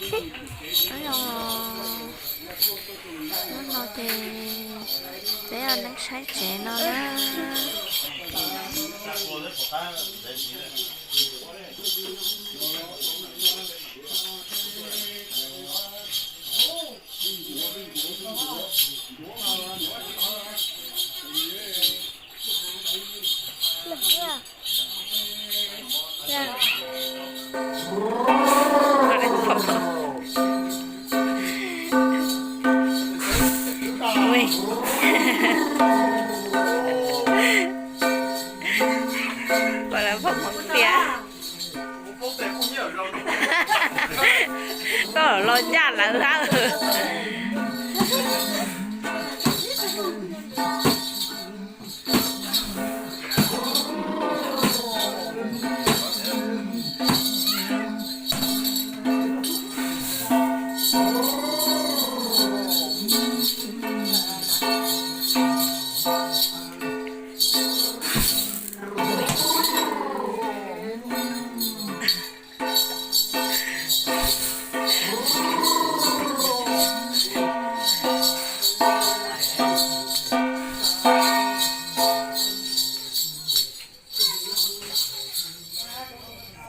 Nyob zoo, hnub no ces peb ua neeb saib tsev no na. Koj los los ncaj lawm hab.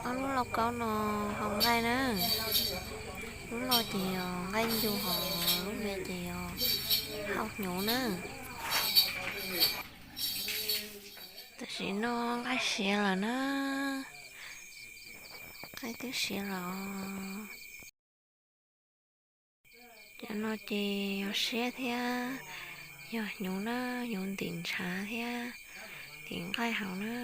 Ob lub lauj kaub no hau nqaij na. Lub loj ces yog nqaij ncu, ho lub me ces yog hau hnyuv na. Tam sim no nqaij siav lawm na. Nqaij twb siav lawm. Cov no ces yog siab thiab yog hnyuv na, hnyuv ntim ntshav thiab ntim nqaij haus na.